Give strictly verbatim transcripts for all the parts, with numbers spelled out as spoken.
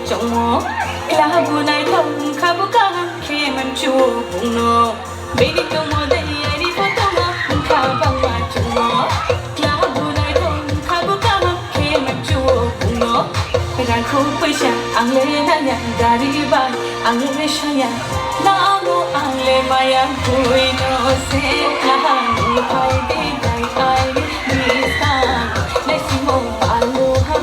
Chongmo, kla bo naithok wngkha bo kaham khe manchu bungno. Bini tongmo de yaini photo no wngkha bangma chongmo. Kla bo naithok wngkha bo kaham khe manchu bungno. Rangkhu paisa ang le naya, gari bai ang le saya. Namo ang le maya bui no se. Kla bo phai de dai ai ni biskang. Naisimo balu ha.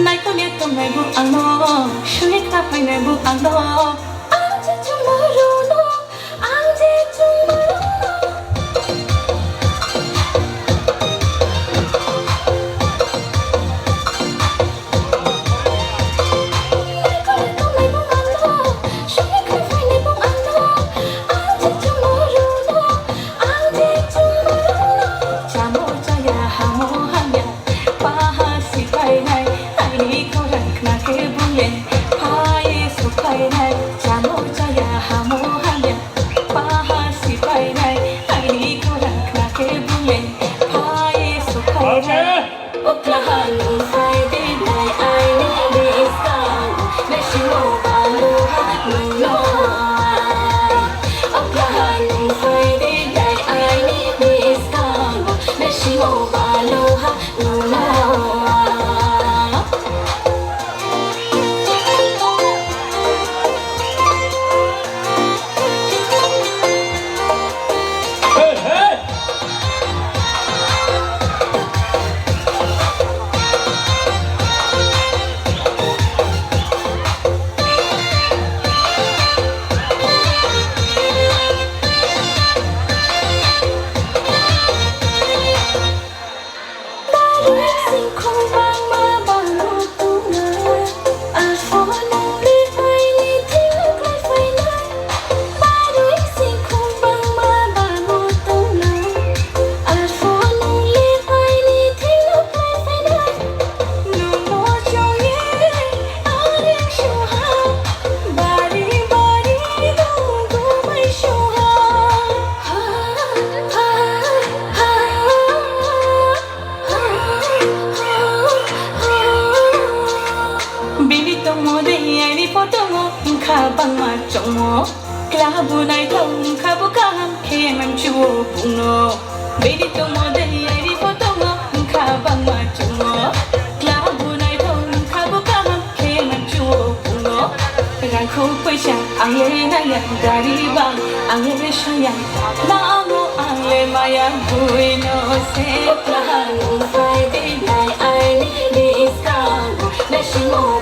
Naikolya tongnai bo ang no, sui kha phainai bo ang no. Ang je chumaro no, ang je chumaro no. Naikolya tongnai bo ang no, sui kha phainai bo ang no. Ang je chumaro no, ang je chumaro no. Chamo chaya hamo hamya. Paha si phainai, aini khorang khna khe bung le. Phai su phainai, chamo chaya hamo hamya. Paha si phainai, aini khorang khna khe bung le. Phai su phainai. Ukla ha nung phai de nai aini biskang. Naisimo balu ha nung no ai. Ukla ha nung phai de nai aini biskang. Naisimo balu ha nung no ai. Bini tongmo de aini photo o wngkha bangma chongmo. Kla bo naithok wngkha bo kaham khe manchu bungno. Bini tongmo de aini photo o wngkha bangma chongmo. Kla bo naithok wngkha bo kaham khe manchu bungno. Rangkhu paisa ang le naya, gari bai ang le saya. Namo ang le maya bui no se. Kla bo phai de nai aini biskang. Naisimo